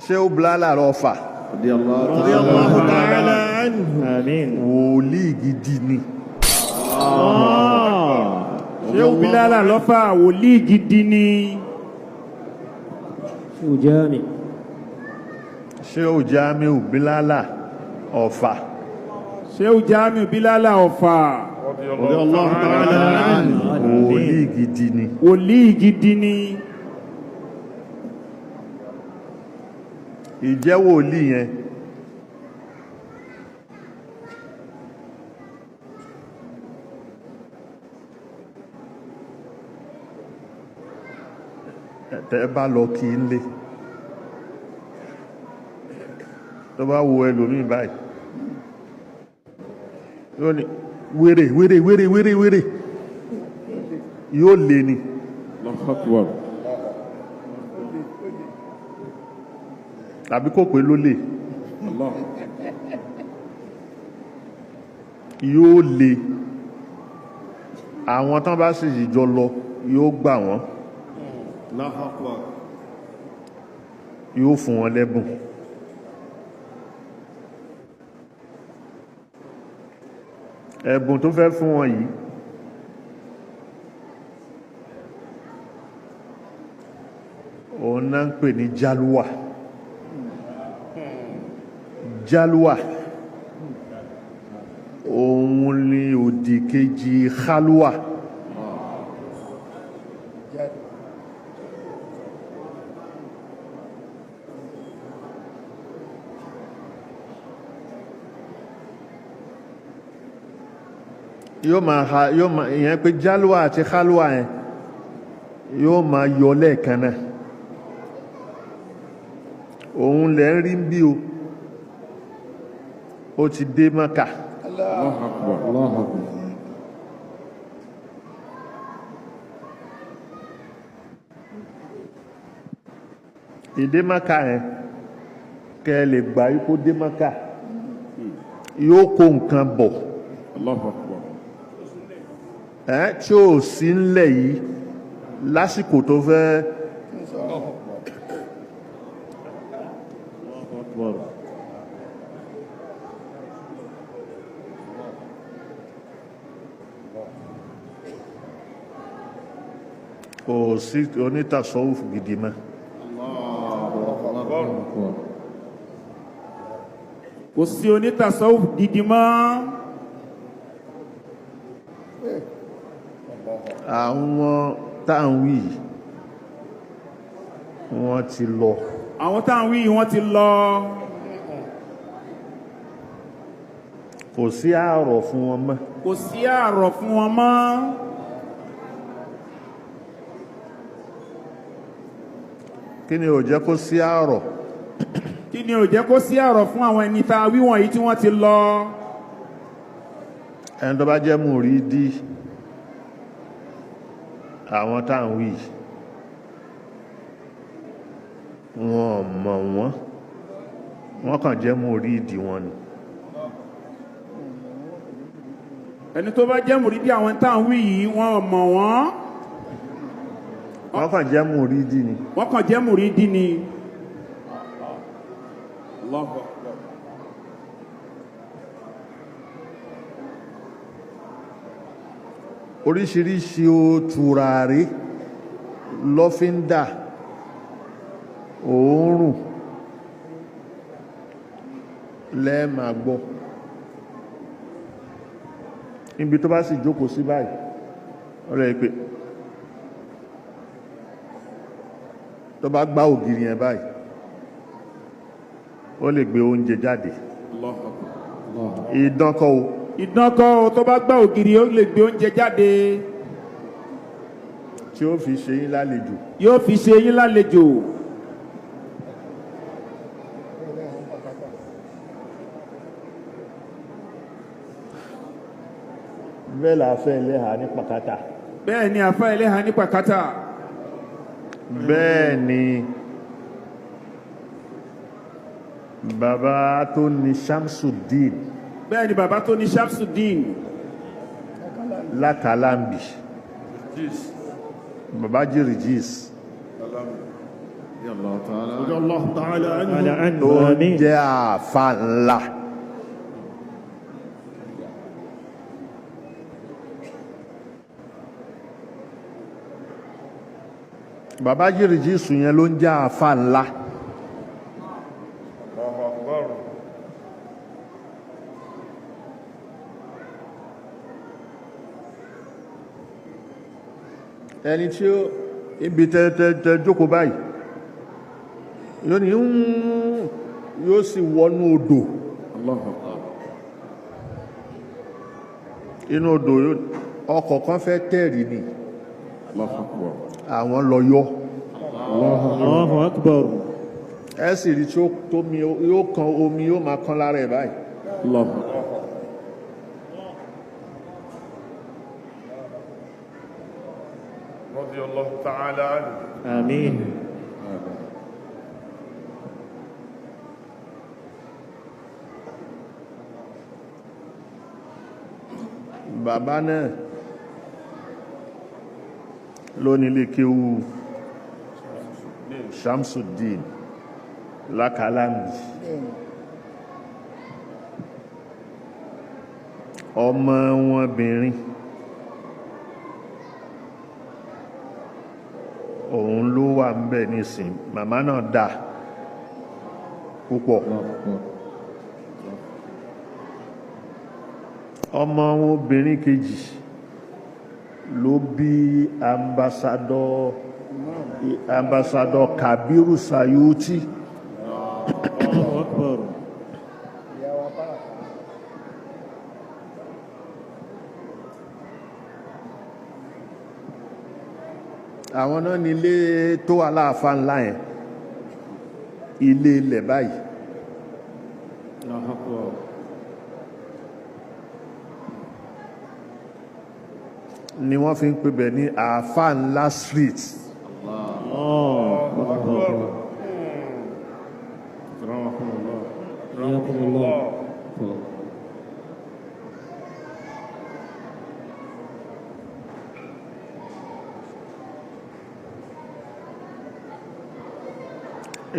Ṣé ó Bílálà Ọ̀fà. Radiyallahu ta'ala anhu. Àmín. Wòlíì gidi ni. Ṣéwù Bílálà lọ́fà, wòlíì gidi ni. Ṣé Jami. Ṣé ó Jamiu Bílálà Ọ̀fà. Ṣéwù Jamiu Bílálà Ọ̀fà. Radiyallahu ta'ala anhu. Wòlíì gidi ni. Wòlíì gidi ni. Ìjẹ́ wòlíì yẹn, tẹ́ bá lọ kí n lé, tó bá wo ẹlòmíì báyìí, yóò ní wéré wéré wéré wéré wéré, yóò lé ni. Allahu Akbar. Tàbí kò pé ló lè yóò lè. Àwọn tán bá sì jọ lọ, yóò gbà wọ́n, Allahu Akbar. yóò fún wọn lẹ́bùn. Ẹ̀bùn tó fẹ́ fún wọn yìí, òun náà ń pè ní jálúwà. Jálúwà òun ni òdì kejì kálúwà. Yóò máa ha, yóò máa ìyẹn pé jálúwà àti kálúwà yẹn yóò máa yọ lẹ́ẹ̀kan náà. Òun lẹ́ ń rí bí o, ó ti dé Mákà. Allahu Akbar. Allahu Akbar. Ìdé Mákà yẹn, kẹ́ ẹ lè gbà yí kó dé Mákà, yóò kó nǹkan bọ̀. Allahu Akbar. Ẹ́ tí ò sí ńlẹ̀ yìí lásìkò tó fẹ́. Akbar. Kò sí onítàsọ́wùfù gidi mọ́. Akbar. Kò sí onítàsọ́wù gidi mọ́. Àwọn táwọn wí yìí, wọ́n ti lọ. Àwọn táwọn wí, wọ́n ti lọ. Kò sí àárọ̀ fún wọn mọ́. Kò sí àrọ̀ fún wọn mọ́. Kí ni ò jẹ́ kó sí àárọ̀? Kí ni ò jẹ́ kó sí àrọ̀ fún àwọn ẹni tá a wí wọ̀nyí tí wọ́n ti lọ? Ẹni tó bá jẹ́ mùrídí àwọn táwọn wí yìí, wọn ò mọ̀ wọ́n, wọ́n kàn jẹ́ mùrídí wọn ni. Ẹni tó bá jẹ́ mùrídí àwọn táwọn wí yìí, wọn ò mọ̀ wọ́n. Wọ́n kàn jẹ́ mùrídí ni. Wọ́n kàn jẹ́ mùrídí ni. Allahu Akbar. Oríṣiríṣi o tùràrí, lọ́fíńdà, òórùn lẹ́ẹ̀mà gbọ́. Níbi tó bá sì jókòó sí báyìí, ọ̀rẹ́ ìpè tó bá gbá ògiri yẹn báyìí, ó lè gbé oúnjẹ jáde. Allahu Akbar. Ìdánkọ́ o. Ìdánkọ́ o, tó bá gbá ògiri, ó lè gbé oúnjẹ jáde. Tí ó fi ṣe yín lálejò. Yóò fi ṣe yín lálejò. Bẹ́ẹ̀ làáfẹ́ ẹlẹ́hà ní pàkátà. Bẹ́ẹ̀ ni àfá ẹlẹ́hà ní pàkátà. Bẹ́ẹ̀ ni bàbá tó ní Shamsuddin. Bẹ́ẹ̀ ni bàbá tó ní Shamsuddin. Lákàlámbì, bàbá Jirijis. Radiyallahu ta'ala anhu. Ta'ala anhu. Tó ń Àmín. jẹ́ àáfà ńlá. Bàbá Jìrìjìsù yẹn ló ń jẹ́ àáfà ńlá. Allahu Akbar. Ẹni tí ó ibi tẹ́tẹ́ jókòó báyìí yóò ní yóò sì wọnú odò. Allahu Akbar. Inú odò ọkọ̀ kan fẹ́ tẹ̀rì ni. Allahu Akbar. Àwọn lọ yọ. Allahu Akbar. Ẹ sì rí tí ó tómi yóò kan omi yóò máa kan lára ẹ̀ báyìí. Allahu Akbar. Radiyallahu ta'ala anhu. Àmín. Bàbá náà ló nílé kéwú Shamsuddin Lákàlámbì. Ọmọ wọn bìnrin òun ló wà ń bẹ̀ nísìn. Màmá náà dà púpọ̀. Ọmọ wọn obìnrin kejì ló bí ambassador Kabiru Sayuti. Allahu Akbar. Àwọn náà ní ilé tó wà láàfá ńlá yẹn, ilé ilẹ̀ báyìí. Allahu Akbar. Ni wọ́n fi ń pè bẹ̀ ní àáfá ńlá street. Allahu Akbar. Rahimahullah. Hayyakumullah.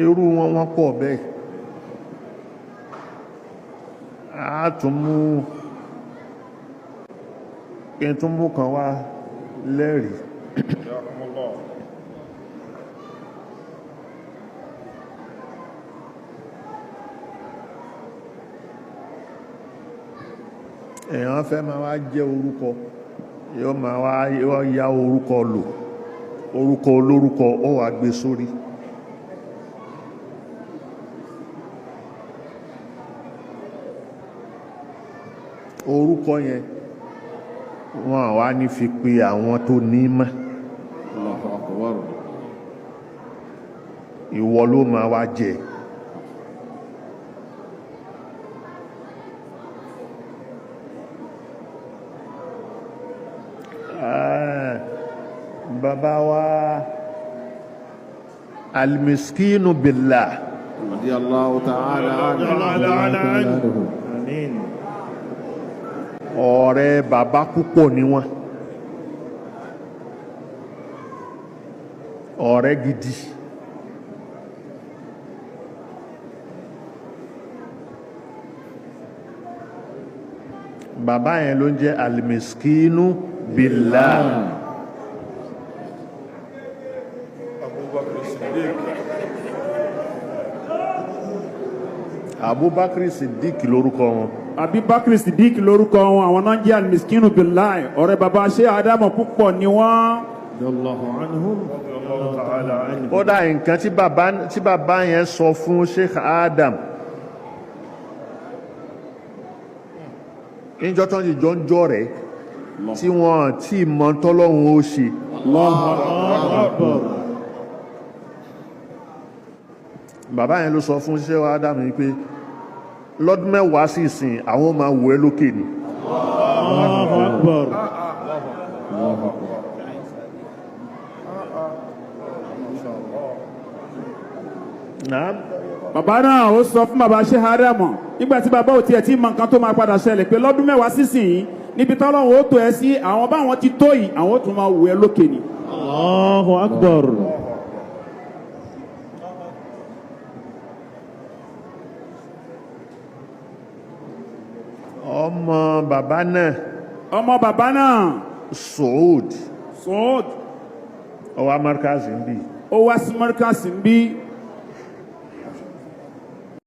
Irú wọn wọ́n pọ̀ bẹ́ẹ̀. A tún mú kí n tún mú kan wá lẹ́rìí. Jazakumullah. Èèyàn fẹ́ máa wá jẹ́ orúkọ, yóò máa wá yóò ya orúkọ lò, orúkọ olórúkọ ó wà gbé sórí. Orúkọ yẹn wọ́n wá ní fi pe àwọn tó ní mọ́. Allahu Akbar. Ìwọ ló máa wá jẹ. Bàbá wa almiskinu billah. Radiyallahu ta'ala anhu. Àmín. Ọ̀rẹ́ bàbá púpọ̀ ni wọ́n, ọ̀rẹ́ gidi. Bàbá yẹn ló ń jẹ́ almiskinu billah. Abubakar Siddiq. Abubakar Siddiq lórúkọ wọn. Abubakar Siddiq lórúkọ wọn, àwọn náà jẹ́ almiskinu billahi, ọ̀rẹ́ bàbá ṣé Ádámù púpọ̀ ni wọ́n. Radiyallahu anhum. Radiyallahu ta'ala anhu. Kódà nǹkan tí bàbá yẹn sọ fún Sheikh Adam níjọ́ tó ń jọ ń jọ rẹ̀ tí wọ́n tí mọ̀ tọ́lọ́hun ó ṣe. Akbar. Bàbá yẹn ló sọ fún Sheikh Adam yìí pé lọ́dún 10 sí ìsìn àwọn máa wò ẹ́ lókè ni. Allahu Akbar. Naam. Bàbá náà ó sọ fún bàbá ṣé Ádámù nígbà tí bàbá ò tiẹ̀ tí mọ nǹkan tó máa padà ṣẹlẹ̀ pé lọ́dún 10 sísìn níbi tọ́lọ́run ó tó ẹ sí, àwọn báwọn ti tó yìí àwọn ó tún máa wò ẹ́ lókè ni. Allahu Akbar. Ọmọ bàbá náà. Ọmọ bàbá náà. Saud. Saud. Ó wá Markaz ń bí. Ó wá sí Markaz ń bí.